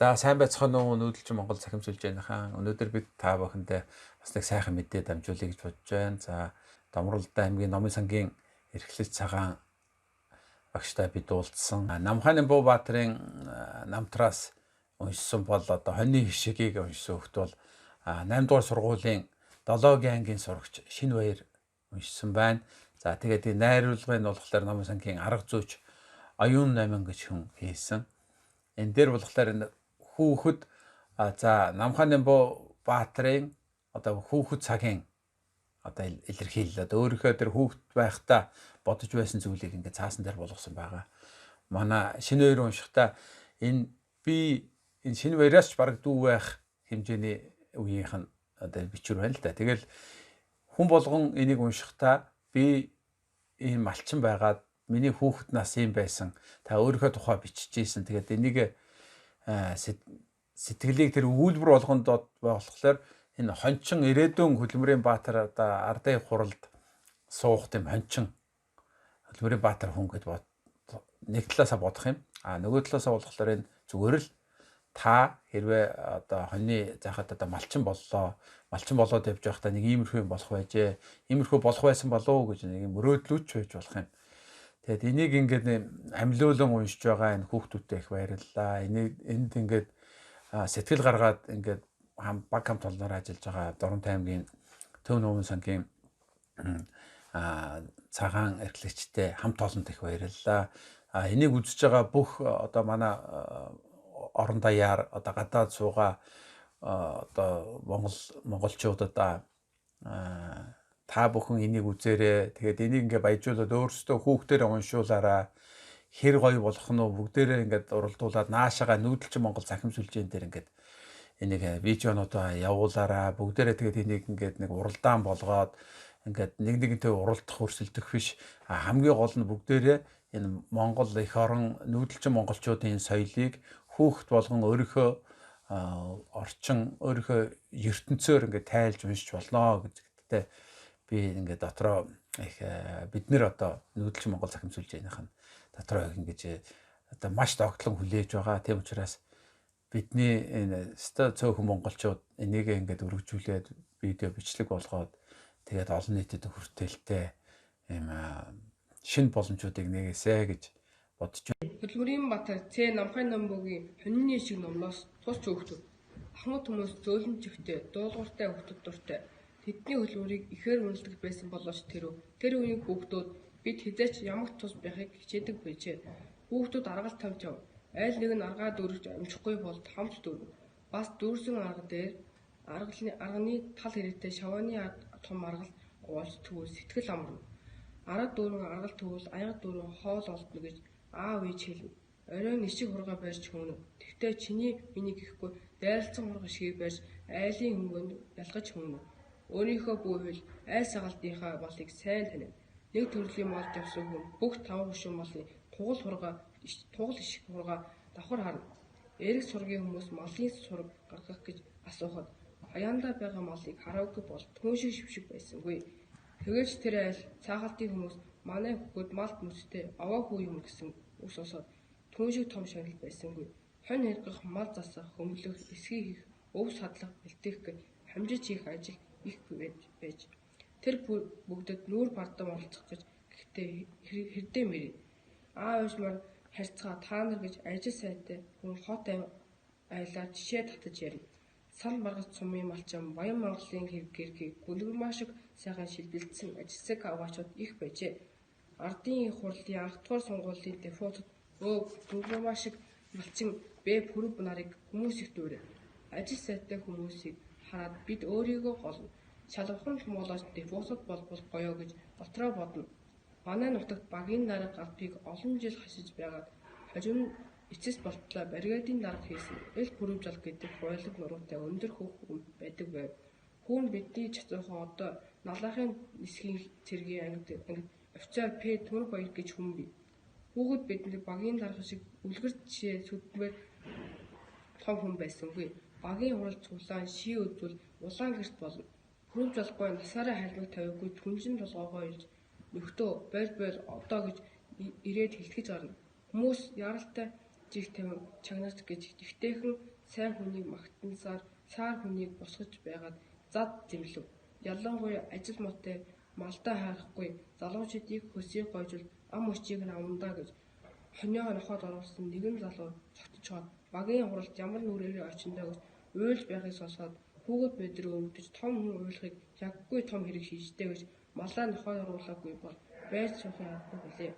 За сайн байцгаана уу, нүүдэлчин Монгол цахим сүлжээнийхэн. Өнөөдөр бид та бүхэндээ бас нэг сайхан мэдээ дамжуулъя гэж бодож байна. За Домролдоо аймгийн Номын сангийн эрхлэлт цагаан багштай бид уулзсан. Намхааны Буу Баатрын намтраас уншсан бол одоо хоньны хишгийг уншсан хөхт бол 8 дугаар сургуулийн 7-гийн ангийн сурагч Шинэ Баяр уншсан байна. За тэгээд энэ найруулгын нь болохоор Номын сангийн арга зүйч Оюун Номин гэж хүн хийсэн. Энэ дээр болохоор энэ хүүхэд за Намхааны Буу Баатрын одоо хүүхэд цагийн одоо илэрхийлэл одоо өөрийнхөө тэр хүүхэд байхдаа бодож байсан зүйлийг ингээд цаасан дээр болгосон байгаа. Манай Шинэ Баяр уншихдаа энэ би энэ Шинэ Баяраас ч бараг дүү байх хэмжээний үеийнх нь одоо бичвэр байна л да. Тэгэл хүн болгон энийг уншихдаа би ийм малчин байгаад миний хүүхэд нас ийм байсан. Та өөрийнхөө тухай биччихсэн. Тэгээд энийг сэтгэлийг тэр өгүүлбэр болгонд болохоор энэ хончин ирээдүйн хөдөлмөрийн баатар одоо ардын хуралд суух тийм хончин хөдөлмөрийн баатар хүн гэд бод нэг талаасаа бодох юм. А нөгөө талаасаа болохоор энэ зүгээр л та хэрвээ одоо хоньны захад одоо малчин боллоо. Малчин болоод явж байхдаа нэг иймэрхүү юм болох байжээ. Иймэрхүү болох байсан болов уу гэж нэг юм мөрөөдлүүч байж болох юм. Тэгээд энийг ингээд амьлуулан уншиж байгаа энэ хүүхдүүдтэй их баярлалаа. Энийг энд ингээд сэтгэл гаргаад ингээд баг хамт олноор ажиллаж байгаа Дорнот аймгийн Төв Нууван сангийн цагаан эрхлэгчтэй хамт олонд их баярлалаа. Энийг үзэж байгаа бүх одоо манай орон даяар одоо гадаад суугаа одоо Монгол монголчуудад та бүхэн энийг үзээрэй. Тэгээд энийг ингээ баяжуулаад өөрсдөө хүүхдэрээ уншуулаарай. Хэр гоё болох нь уу, бүгдээрээ ингээд уралдуулаад наашаага нүүдэлчин Монгол цахим сүлжээн дээр ингээд энийг видеонуудаа явуулаарай. Бүгдээрээ тэгээд энийг ингээд нэг уралдаан болгоод ингээд нэг нэгнтэй уралдах өрсөлдөх биш. Хамгийн гол нь бүгдээрээ энэ Монгол эх орон нүүдэлчин монголчуудын соёлыг хүүхд болгон өөрийнхөө орчин өөрийнхөө ертөнцөөр ингээд тайлж уншиж болно гэдэгтээ би ингээд дотроо их бид нэр одоо нүүдэлчин Монгол цахим сүлжээнийх нь дотроо их ингэж одоо маш догтлон хүлээж байгаа. Тийм учраас бидний энэ өстой цөөхөн монголчууд энийг ингээд өргөжүүлээд видео бичлэг болгоод тэгээд олон нийтэд хүртээлтэй ийм шинэ боломжуудыг нээгээсэ гэж бодож байна. Хөдөлмөрийн Баатар Ц Намхай Номбогийн хонины шиг номноос тус хүүхдүүд. Ахмад хүмүүс зөөлөн чихтэй, дуулууртай хүүхдүүд дуртай. Тэдний хөдөлмөрийг ихээр үнэлдэг байсан боловч тэр үеийн хүүхдүүд бид хэзээ ч ямагт тус байхыг хичээдэг байжээ. Хүүхдүүд аргал тавьж яв. Айл нэг нь аргаа дүүрэж амжихгүй бол хамт дүүрнэ. Бас дүүрсэн арга дээр арганы тал хэрэгтэй шавааны том аргал олж тэгвэл сэтгэл амарна. Арга дүүрэн аргал тэгвэл аяга дүүрэн хоол олдно гэж аав ээж хэлнэ. Оройн ишиг хургаа барьж хөвнө. Тэгтээ чиний миний гэхгүй дайралцсан хурга шигийг барьж айлын хөнгөнд ялгаж хөвнө. Өөрийнхөө бүү хөл айл сагалтынхаа малыг сайн танина. Нэг төрлийн малд явсан хүн бүх таван хөшөө малын тугал хургаа тугал ишиг хургаа давхар харна. Эрэг сургийн хүмүүс малын сураг гаргах гэж асуухад хаяандаа байгаа малыг хараагүй бол түн шиг шившиг байсангүй. Тэгээч тэр айл цаахалтын хүмүүс манай хүүхэд малд мөстэй аваа хүү юм гэсэн үс усаад түн шиг том шагнал байсангүй. Хонь хэргэх, мал засах, хөмлөх, эсхий хийх, өв садлах, бэлтгэх гэж хамжиж хийх ажил их байж. Тэр бүгдэд нүүр бардам оролцох гэж гэхдээ хэрдээ мэрий. Аав ээж маань харьцгаа та нар гэж ажил сайтай хүн хот айлаар жишээ татаж ярина. Сан баргаж сумын малчин Баян Монголын хэрэг гүлгэрмаа шиг сайхан шилбэлцсэн ажилсаг аваачууд их байжээ. Ардын их хурлын анхдугаар сонгуулийн депутат Гүлгэрмаа шиг малчин Б Пүрэв нарыг хүмүүс их дүүрээ. Ажил сайтай хүмүүсийг хараад бид өөрийгөө голно. Шалавхан тумуулаач депутат болбол гоё гэж дотроо бодно. Манай нутагт багийн дарга албыг олон жил хашиж байгаад хожим нь эцэс болтлоо бригадын дарга хийсэн Эл Пүрэвжал гэдэг хуйлаг нуруутай өндөр хөх хүн байдаг байв. Хүүн бидний чацуухан одоо налаахын нисхийн цэргийн ангид офицер П Түмэрбаяр гэж хүн бий. Хүүхэд бидний багийн дарга шиг үлгэр жишээ сүдмээр том хүн байсангүй. Багийн хурал цуглаан ший үзвэл улаан гэрт болно. Пүрэвжалгүй насаараа халимаг тавиагүй түнжин толгойгоо илж нөхдөө боль боль одоо гэж ирээд хэлтгэж гарна. Хүмүүс яаралтай чих тавин чагнаач гэж ихтэйхэн сайн хүнийг магтансаар саар хүнийг босгож байгаад зад зэмлэв. Ялангуяа ажил муутай малдаа харахгүй залуучуудыг хөлсийг гойжуулж ам хүчийг нь авна даа гэж хонио нохойд оруулсан нэгэн залуу зогтчоод багийн хуралд ямар нүрээрээ очиндоо гэж уйлж байхыг сонсоод хүүхэд мэдрээ өрөвдөж том хүн уйлахыг яггүй том хэрэг шийдтэй гэж малаа нохойд оруулаагүй бол байж суухын аргагүй билээ.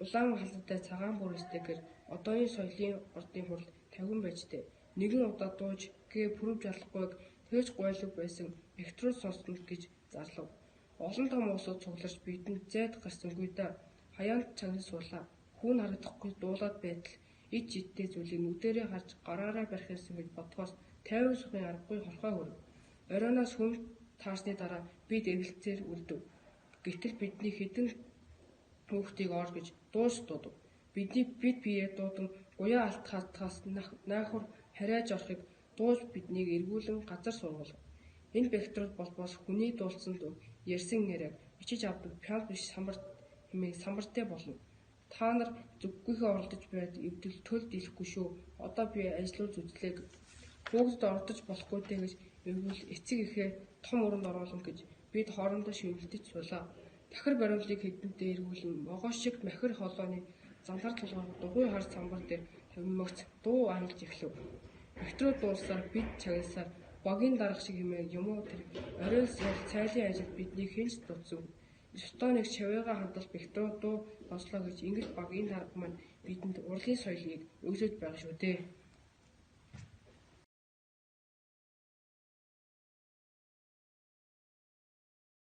Улаан халуутай цагаан бүрээстэй гэр одооний соёлын ордын хурал тавин байжтэй. Нэгэн удаа дууж гээ пүрэв жалахгүйг тэгж гуйлаг байсан бактериуд сонсно гэж зарлав. Олон том улсууд цугларч бидэнд зайд гарсангүй да. Хаяанд чагнаж суулаа. Хүүн харагдахгүй дуулаад байтал ид жидтэй зүйлийг нүдэрээ харж гараараа барих юмсан гэж бодхоос тайван сухын аргагүй хорхой хүрв. Оройноос хүн таарсны дараа бид эргэлцээр үлдэв. Гэтэл бидний хэдэн хүүхдийг ор гэж дууш дуудав. Бидний бид биеэ дуудан гуяа алтхаатахаас наахур харайж орохыг дууж биднийг эргүүлэн газар сургуулав. Энэ бактериуд болбоос хүний дуулсан үг, ярьсан яриаг бичиж авдаг пиал биш самбар хэмээн самбартай болно. Та нар зүггүйхээ оролдож байд эвдэл төл дийлэхгүй шүү. Одоо би ажиллуул зүтлээ. Хүүхдэд оролдож болохгүй дээ гэж эвгүй эцэг эхээ том өрөнд оруулна гэж бид хоорондоо шивэлдэж суулаа. Тахир бариулыг хэдэнтэй эргүүлэн могоо шиг махир холооны замлар тулгаар дугуй хар самбар дээр тавимагц дуу ангилж эхлэв. Бактериуд дуулсаар бид чагнасаар багийн дарга шиг хэмээн юм уу тэр оройн сул цайлын ажил биднийг хэн ч дуудсан. Ёстой нэг чавыгаа хандвал бактериуд дуу онцлоо гэж ингэж багийн дарга маань бидэнд урлагийн соёлыг өглөөж байгаа шүү дээ.